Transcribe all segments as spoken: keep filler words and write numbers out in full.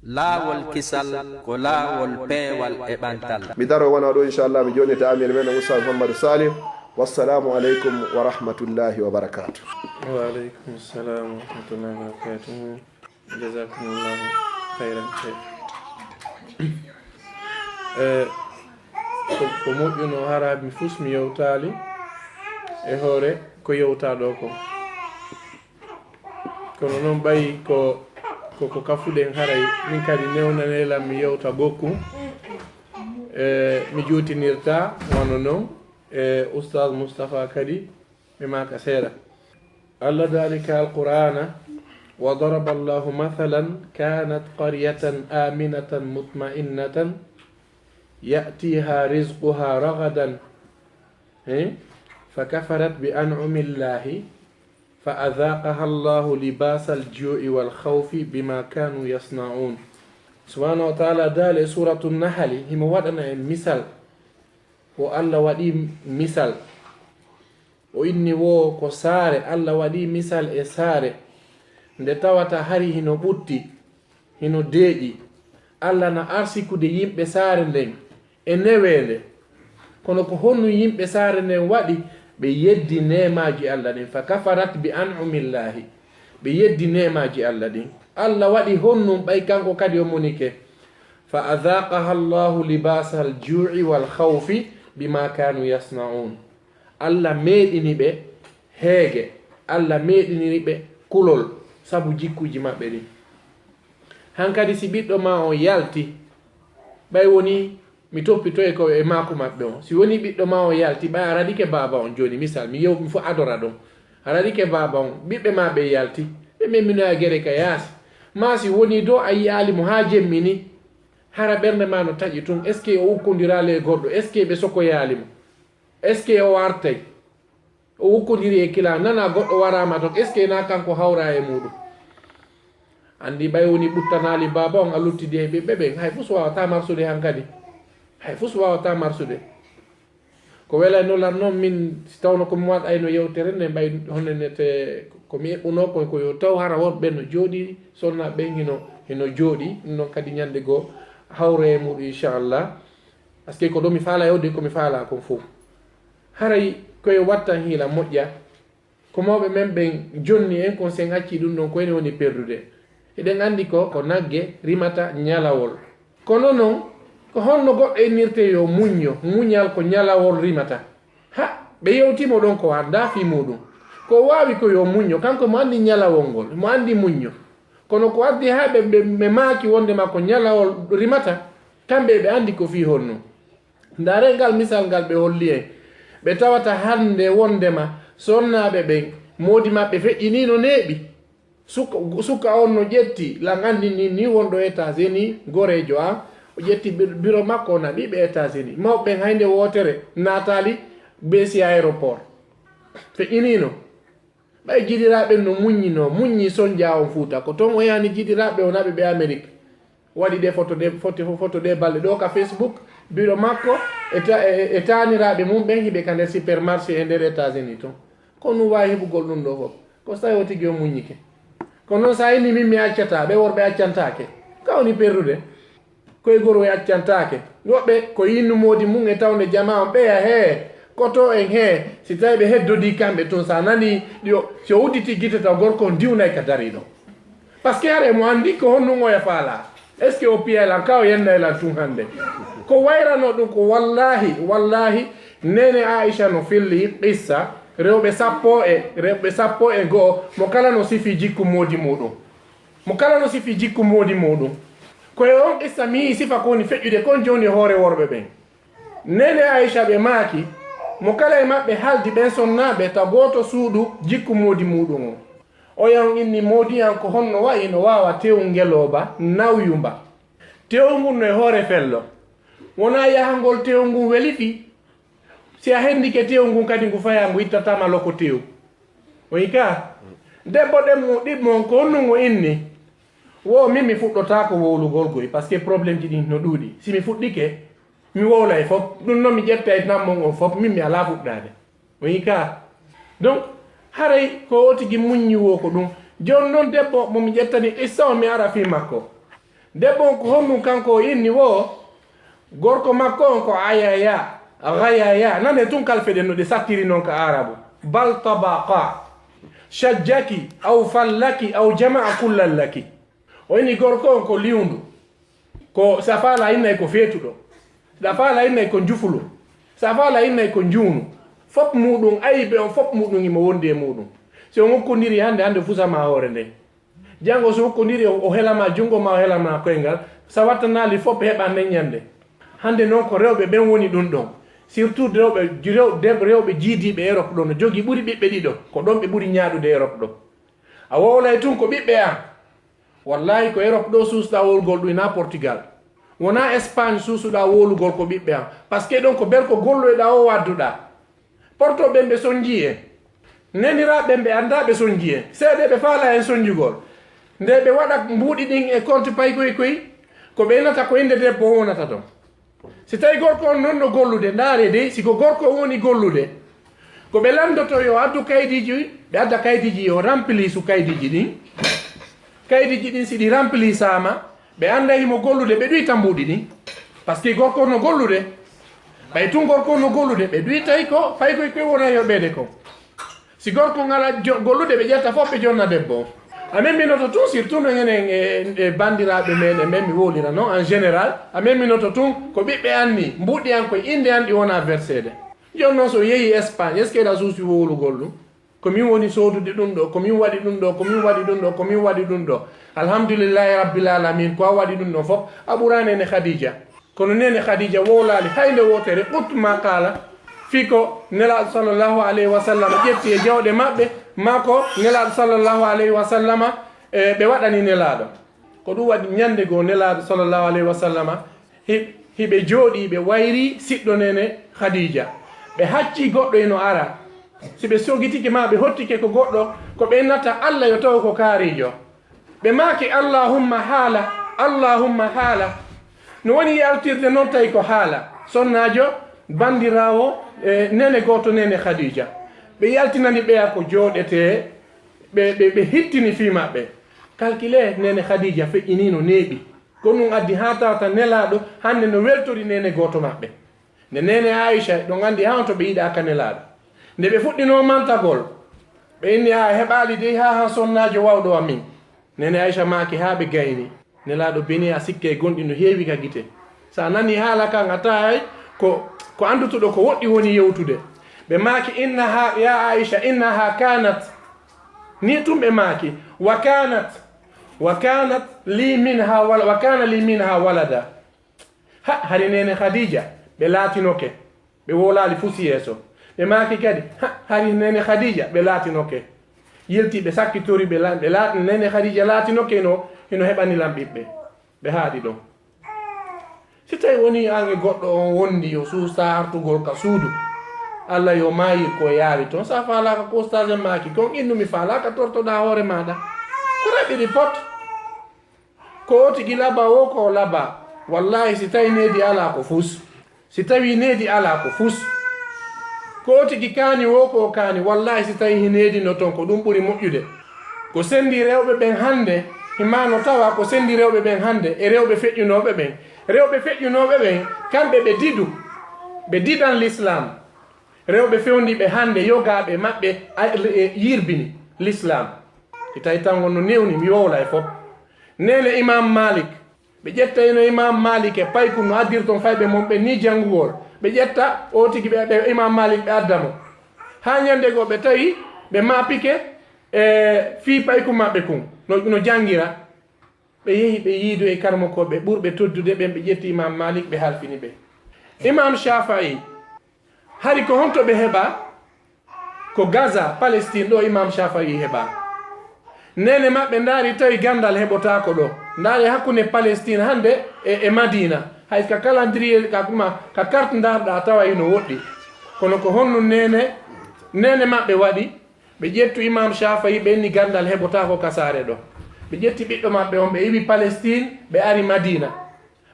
Laawol kisal ko laawol peewal e ɓantal. Mi daro wona ɗo, inchallah, mi joɗnita amir men Oustaz Mouhamadou Salih. Wassalamu aleykum wa rahmatullahi wa barakatuh. Wa aleykum salam wa rahmatullahi wa barakatuh. Jazakumullahu khairan khair. Eh, ko, ko moƴƴuno hara mi fus mi yewtaali e hoore ko yewtaa ɗo ko. Kono non ɓay ko, ko, ko kafuɗen haray min kadi newnanee lan mi yewta gokku. Eh, mi juutinirta wano non, eh, Oustaz Moustapha kadi ɓe maaka seeɗa. Allah daali ka Alqur'aana, وضرب الله مثلا كانت قرية آمنة مطمئنة يأتيها رزقها رغدا، eh, فكفرت بأنعم الله فأذاقها الله لباس الجوع والخوف بما كانوا يصنعون. Subhaanahu wa ta'aalaa daali e Suuratu Nahali, himo waɗana en misal. Wo Allah waɗi misal. O inni wo ko saare, Allah waɗi misal e saare nde tawata hari hino ɓutti, hino deeƴi. Allah na arsikude yimɓe saare nden e neweende. Kono ko honno yimɓe saare nden waɗi? Ɓe yeddi neemaaji Allah ɗin. فكفرت بأنعم الله. Ɓe yeddi neemaaji Allah ɗin. Allah waɗi honno ɓay kanko kadi o monike. فأذاقها الله لباس الجوع والخوف بما كانوا يصنعون. Allah meeɗini ɓe heege, Allah meeɗiniri ɓe kulol sabu jikkuuji maɓɓe ɗin. Hankadi si ɓiɗɗo maa on yalti, ɓay wonii mi toppitoye ko e maaku maɓɓe on. Si wonii ɓiɗɗo maa on yalti, ɓay a radike baaba on jooni, misal, mi yew-, mi fo adora ɗon. A radike baaba on, ɓiɓɓe maa ɓen yalti, ɓe meminoya gere ka yaasi. Maa si wonii dow a yi'aali mo haa jemmi ni, hara ɓernde maa no taƴi tun, est-ce que o ukkondiraali e goɗɗo? Est-ce que ɓe sokoyaali mo? Est-ce que o artay? O ukkondiri e kila, nana goɗɗo waraama ton, est-ce que na kanko hawra e muuɗum? Anndi ɓay woni ɓuttanaali baaba on a luttidi e ɓiɓɓe ɓen, hay fus waawataa marsude hankadi. Hay fus waawataa marsude. Ko welay no lan non min, si tawno ko mi waɗayno yewtere nden, ɓay honne nete ko mi eɓɓunoo kon, ko yo taw hara worɓe no jooɗi, sonna ɓen hino, hino jooɗi, ɗum non kadi ñande goo hawre e muuɗum, inchallah. Parce que ko ɗo mi faala yewde, ko mi faala kon fof. Haray ko yo wattan hiila moƴƴa. Ko mawɓe men ɓen jonni en kon, si en accii ɗum ɗon, ko enen woni perdude. Eɗen anndi ko, ko nagge rimata ñalawol. Kono non, ko honno goɗɗo innirtee yo muñño? Muñal ko ñalawol rimata. Ha, ɓe yewtii mo ɗon ko anndaa fii muuɗum. Ko o waawi ko yo muñño, kanko mo anndi ñalawol ngol, mo anndi muñño. Kono ko addi haa ɓe, ɓe, ɓe maaki wondema ko ñalawol rimata, kamɓe eɓe anndi ko fii honno. Ndaaree ngal misal ngal ɓe holli en. Ɓe tawata hannde wondema sonnaaɓe ɓen, moodi maɓɓe feƴƴinii no neeɓi. Suka, suka on no ƴetti, lan anndi ni, ni wonɗo États-Unis, goreejo an, o ƴetti bir-, biro makko, o naɓi ɓe États-Unis. Mawɓe ɓen hay nde wootere naataali bee si aéroport. Feƴƴiniino. Ɓay jiɗiraaɓe no muññinoo, muññi sonjaa on Fuuta. Ko ton o yani jiɗiraaɓe o naɓi ɓe Amerik. Waɗi ɗe foto ɗe, foto, foto ɗe balɗe ɗo ka Facebook, biro makko e ta-, e, e taaniraaɓe mum ɓen hiɓe ka nder supermarché e nder États-Unis ton. Ko ɗum waawi heɓugol ɗum ɗo fof. Ko so tawi o tigi o muññike. Kono noon so a inni min mi accataa, ɓe worɓe accantaake. Ka woni perdude? Koye goro e accantaake. Woɓɓe ko innu moodi mum e tawnde jamaa on ɓeya hee, koto en hee, si tawi ɓe heddodii kamɓe tun, so a nanii ɗi o, si o udditi gite taw gorko on diwnay ka darii ɗon. Parce que hara emo anndi ko honɗun oya faalaa. Est-ce que o piyay lan ka o yennay lan tun hannde? Ko wayrano ɗun ko wallaahi, wallaahi, neene Aisha no filli qissa rewɓe sappo e, rewɓe sappo e go'o, mo kala no sifi jikku moodi muuɗun. Mo kala no sifi jikku moodi muuɗun. Ko e on qissa mi yi'i sifa ko woni feƴƴude kon jooni e hoore worɓe ɓen. Neene Aisha ɓe maaki, mo kala e maɓɓe haldi ɓen sonnaaɓe ta gooto suuɗu jikku moodi muuɗun on. Oya on inni moodi an ko honno wa'i no waawa tew ngelooba nawyumba. Tew ngun no e hoore fello. Wonaa yahangol tew ngun weli fii. Si a hendike tew ngun kadi ngu fayaa ngu ittataa ma loko tew. O yi ka? Debbo ɗen mo ɗiɗmo on ko honɗun o inni? Wo min mi fuɗɗotaako wowlugol goy, parce que problème ji ɗin no ɗuuɗi. Si mi fuɗɗike, mi wowlay fof. Ɗun non mi ƴettay nan mon on fof, min mi alaa fuɗɗaade. O yi ka? Donc, haray ko o tigi muññi wo ko ɗun. Jooni non debbo mo mi ƴettani qissa on mi ara fii makko. Debbo on ko honɗun kanko o inni woo, gorko makko on ko ayaya, gayaya, nane tun kalfe ɗen no ɗe sattiri non ka Aarabu. Bal tabaqa, shajjaki, aw fallaki, aw jama'a kullan laki. O inni gorko on ko liwndu, ko si a faalaa innay ko feetuɗo, si a faalaa innay ko njufulo, si a faalaa innay ko njuunu. Fop muɗum aybe on, fop muɗum himo wondi e muɗum. Si on okkondiri hande, hande fusa ma hoore nden. Janngo so okkondiri, o, o hela ma junngo maa, o hela ma koyngal. Si a wattanaali fop heɓa nden ñannde. Hande non ko rewɓe ɓen woni ɗun ɗon. Surtout rewɓe, rew-, de-, rewɓe jiidiiɓe Europe ɗon, no jogii ɓuri ɓiɓɓe ɗiɗo. Ko ɗon ɓe ɓuri ñaaɗude Europe ɗon. A wowlay tun ko ɓiɓɓe an. Wallahi ko Europe ɗoo suusuɗaa wowlugol ɗun, hinaa Portugal. Wonaa Espagne suusuɗaa wowlugol ko ɓiɓɓe an. Parce que ɗon ko bel ko golloyɗaa o wadduɗaa. Porto ɓen ɓe sonjii en. Neniraaɓe ɓen ɓe anndaa ɓe sonjii en. Seeɗa ɓe faalaa en sonjugol. Nde ɓe waɗa mbuuɗi ɗin e compte paykoy koy, ko ɓe innata ko innde debbo on wonata ton. Si tawi gorko on non no gollude, ndaaree dey, si ko gorko on woni gollude, ko ɓe lanndotoo yo addu kaydiiji, ɓe adda kaydiiji, yo remplisu kaydiiji ɗin. Kaydiiji ɗin si ɗi remplisaama, ɓe annday himo gollude, ɓe ɗuyta mbuuɗi ɗin. Parce que gorko on no gollude. Ɓay tun gorko on no gollude, ɓe ɗuytay ko paykoy koy wona yoɓeede kon. Si gorko on alaa jo-, gollude, ɓe ƴetta fof ɓe jonna debbo on. A memmbinoto tun, surtout no enen e, e banndiraaɓe men e men, mi wowlira non en général, a memmbinoto tun ko ɓiɓɓe an ni, mbuuɗi an koy innde an ɗi wona verseede. Jooni non so o yehi Espagne, est-ce que hiɗa suusi wowlugol ɗun? Ko min woni soodude ɗun ɗoo, ko min waɗi ɗun ɗoo, ko min waɗi ɗun ɗoo, ko min waɗi ɗun ɗoo. Alhamdulillahi Rabbil Alamin, ko a waɗi ɗun ɗon fof, a ɓuraani Neene Khadija. Kono Neene Khadija wowlaali hay nde wootere, quttu ma qaala, fii ko Nelaaɗo sallallahu alayhi wa sallam ƴetti e jawɗe maɓɓe, maa ko Nelaaɗo sallallahu alayhi wa sallam, e, ɓe waɗani Nelaaɗo. Ko ɗun waɗi ñande goo Nelaaɗo sallallahu alayhi wa sallam, hi-, hiɓe jooɗii, ɓe wayrii siɗɗo Neene Khadija. Ɓe haccii goɗɗo hino ara. Si ɓe sogitike maa ɓe hottike ko goɗɗo, ko ɓe innata Alla yo taw ko kaariijo. Ɓe maaki, "Allahumma haala, Allahumma haala." No woni yaltirde non tawi ko haala. Sonnaajo, banndiraawo, e neene gooto, Neene Khadija. Ɓe yaltinani ɓeya ko jooɗetee, ɓe, ɓe, ɓe hittini fii maɓɓe. Kalkilee, Neene Khadija feƴƴinii no neeɓi. Ko ɗun addi haa tawata Nelaaɗo hande no weltori neene gooto maɓɓe. Nde neene Aisha, hiɗon anndi haa on to ɓe yiɗaa ka Nelaaɗo. Nde ɓe fuɗɗinoo mantagol, ɓe inni, "A heɓaali dey haa han sonnaajo wawɗo amin." Neene Aisha maaki, "Haa ɓe gayni." Nelaaɗo beni, a sikkay gonɗi no heewi ka gite. Si a nanii haala kan, a tahay ko, ko anndutuɗo ko woɗɗi woni yewtude. Ɓe maaki, "Innaha, ya Aisha, innaha kanat." Nii tun ɓe maaki, "Wa kanat, wa kanat li minha wala-, wa kana li minha walada." Ha, hari neene Khadija, ɓe laatinoke. Ɓe wowlaali fus yeeso. Ɓe maaki kadi, ha, hari neene Khadija, ɓe laatinoke. Yilti ɓe sakkitori, ɓe la-, ɓe la-, neene Khadija laatinoke hino, hino heɓani lan ɓiɓɓe. Ɓe haaɗi ɗon. Si tawi woni an e goɗɗo on wondi yo suusa artugol ka suudu, Alla yo maayir ko yaawi ton, sa faalaaka ko ustaas en maaki kon, innu mi faalaaka tortoɗaa hoore maaɗa. Ko raɓɓiɗi pot. Ko o tigi laba woo ko o laba. Wallaahi, si tawi needi alaa ko fus. Si tawi needi alaa ko fus. Ko o tigi kaani woo ko o kaani. Wallaahi, si tawi hi needi no ton, ko ɗun ɓuri moƴƴude. Ko sendi rewɓe ɓen hande, hima no tawa ko sendi rewɓe ɓen hande e rewɓe feƴƴunooɓe ɓen. Rewɓe feƴƴunooɓe ɓen, kamɓe ɓe didu. Ɓe didan Lislaam. Rewɓe fewndiiɓe hande, yogaaɓe maɓɓe a-, e, yirbini Lislaam. Si tawi tan on no newni, mi wowlay fof. Neene Imaam Maalik, ɓe ƴetta hino Imaam Maalik e paykun no addirton fayɓe mon ɓen nii janngugol. Ɓe ƴetta oo tigi ɓe, ɓe Imaam Maalik ɓe adda mo. Haa ñannde goo ɓe tawi ɓe maapike, e, fii paykun maɓɓe kun, no, no janngira. Ɓe yehi ɓe yiidoyi karamokooɓe ɓurɓe teddude ɓen, ɓe ƴetti Imaam Maalik, ɓe halfini ɓe. Imaam Shaafi'i, hari ko honto ɓe heɓa? Ko Gaza, Palestine, ɗo Imaam Shaafi'i heɓa. Neene maɓɓe ndaari tawi ganndal heɓotaako ɗo. Ndaari hakkunde Palestine hannde e, e Madiina. Hay ka calendrier, ka kuma, ka carte ndaarɗaa tawa hino woɗɗi. Kono ko honno neene, neene maɓɓe waɗi? Ɓe ƴettu Imaam Shaafi'i, ɓe inni ganndal heɓotaako ka saare ɗo. Ɓe ƴetti ɓiɗɗo maɓɓe on, ɓe iwi Palestine, ɓe ari Madiina.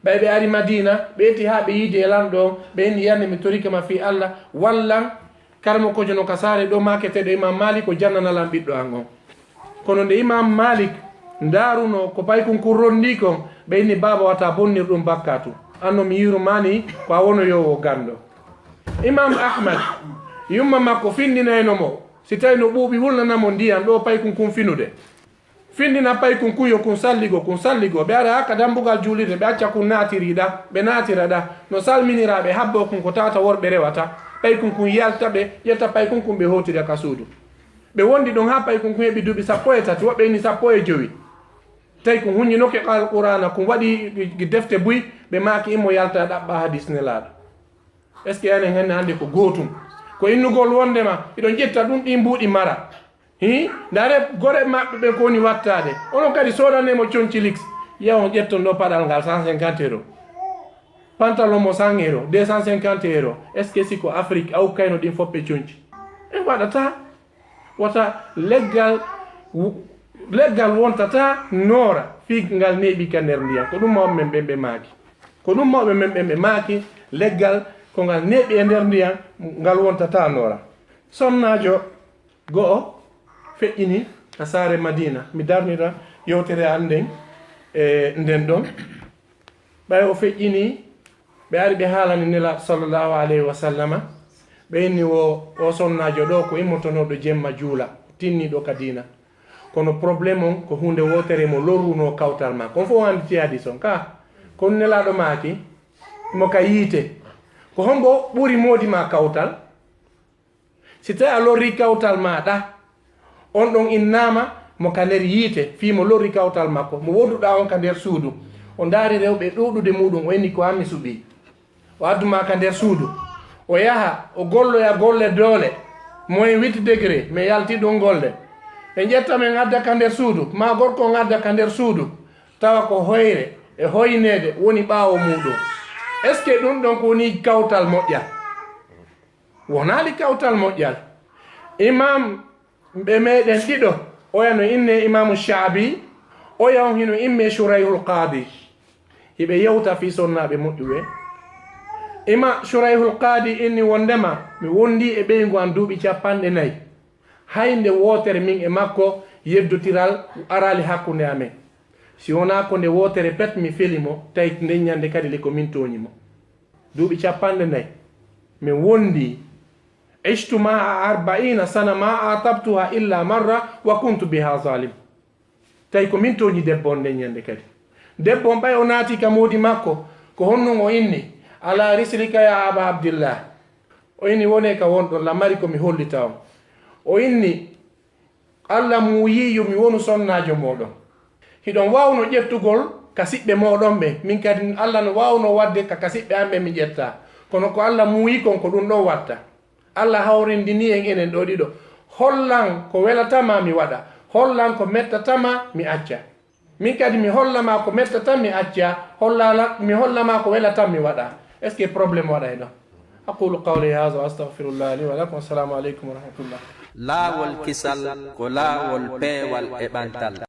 Ɓay ɓe ari Madiina, ɓe ƴetti haa ɓe yiidi e lanɗo on, ɓe inni, "Yande mi torike ma fii Alla, wallan karamokoojo no ka saare ɗo, maaketeeɗo Imaam Maalik, o jannana lan ɓiɗɗo an on." Kono nde Imaam Maalik Ndaarunoo ko paykun kun ronndii kon, ɓe inni, "Baaba, wata bonnir ɗun bakkaatu. An non mi yurmaani ko a wonoyoowo ganndo." Imam Ahmad, yumma makko findinayno mo, si tawi no ɓuuɓi wulnana mo ndiyan ɗoo paykun kun finude. Findina paykun kun yo kun salligo, kun salligo. Ɓe ara ka dambugal juulirde, ɓe acca kun naatiriɗa, ɓe naatiraɗa. No salminiraa ɓe habboo kun ko tawata worɓe rewata. Paykun kun yalta ɓe, ƴetta paykun kun ɓe hootira ka suudu. Ɓe wondi ɗon haa paykun kun heɓi duuɓi sappo e tati, woɓɓe inni sappo e jowi. Tawi kun huññinoke Alqur'aana, kun waɗi defte buy, ɓe maaki immo yalta ɗaɓɓa hadis Nelaaɗo. Est-ce que enen hannde hannde ko gootum? Ko innugol wondema hiɗon ƴetta ɗun ɗin mbuuɗi mara. Hii, ndaare gore maɓɓe ɓen ko woni wattaade. Onon kadi soodanee mo conci liks. Yaha on ƴetton ɗo paɗal ngal cent cinquante euros. Pantalon mo cent euros, deux cent cinquante euros. Est-ce que si ko Afrique, aw kayno ɗin fof ɓe conci? En waɗataa. Wata leggal, leggal wontataa noora fii ngal neeɓi ka nder ndiyan. Ko ɗun mawɓe men ɓen ɓe maaki. Ko ɗun mawɓe men ɓen ɓe maaki, leggal ko ngal neeɓi e nder ndiyan, ngal wontataa noora. Sonnaajo go'o feƴƴini ka saare Madiina. Mi darnira yewtere an nden e nden ɗon. Ɓay o feƴƴinii, ɓe ari ɓe haalani Nelaaɗo sallallahu alayhi wa sallama, ɓe inni wo, "O sonnaajo ɗoo ko immotonooɗo jemma juula, tinniiɗo ka diina. Kono problème on ko huunde wootere mo lorrunoo kawtal maa." Kon fof o anndi ti hadis on ka. Kono Nelaaɗo maaki, "Mo ka yiite. Ko hombo ɓuri moodi maa kawtal?" Si tawii a lorrii kawtal maaɗa, on ɗon innaama mo ka nder yiite, fii mo lorri kawtal makko, mo wonduɗaa on ka nder suudu. O ndaari rewɓe ɗuuɗude muuɗum, o inni, "Ko an mi suɓii." O addu maa ka nder suudu. O yaha, o golloya golle doole, moins huit degré, mi yalti ɗum golle. Ɓe ƴetta men adda ka nder suudu, maa gorko on adda ka nder suudu, tawa ko hoyre e hoyneede woni ɓaawo muuɗum. Est-ce que ɗum ɗon ko woni kawtal moƴƴal? Wonaali kawtal moƴƴal. Imam ɓe meɗen ɗiɗo, oya no innee Imamu Shaabi, oya on hino innee Shurayhul Qaadi. Hiɓe yewta fii sonnaaɓe moƴƴuɓe. Ima Shurayhul Qaadi inni wondema mi wondii e ɓeyngu an duuɓi capanɗe nayi. Hay nde wootere min e makko yeddotiral araali hakkunde amen. Si wonaa ko nde wootere pet mi feli mo, tawi nden ñande kadi le ko min tooñi mo. Duuɓi capanɗe nayi min wondi. Ishtu ma'a arba'ina sana ma atabtuha illa marra wa kuntu biha zalim. Tawi ko min tooñi debbo on nden ñande kadi. Debbo on ɓay o naati ka moodi makko, ko honɗun o inni? Ala rislika ya Aba Abdillah. O inni wonee ka wonɗon, la mari ko mi hollita on. O inni, Alla muuyii yo mi wonu sonnaajo mooɗon. Hiɗon waawno ƴettugol ka siɓɓe mooɗon ɓen, min kadi Alla no waawnoo waɗde ka, ka siɓɓe an ɓen mi ƴetta. Kono ko Alla muuyii kon ko ɗun ɗon watta. Alla hawrindinii en enen ɗoo ɗiɗo. Hollan ko welata ma mi waɗa, hollan ko mettata ma mi acca. Min kadi mi holla ma ko mettata mi acca, holla la-, mi holla ma ko welata mi waɗa. Est-ce que problème waɗay ɗon? أقول قولي هذا وأستغفر الله لي ولكم. السلام عليكم ورحمة الله. Laawol kisal ko laawol peewal e ɓantal.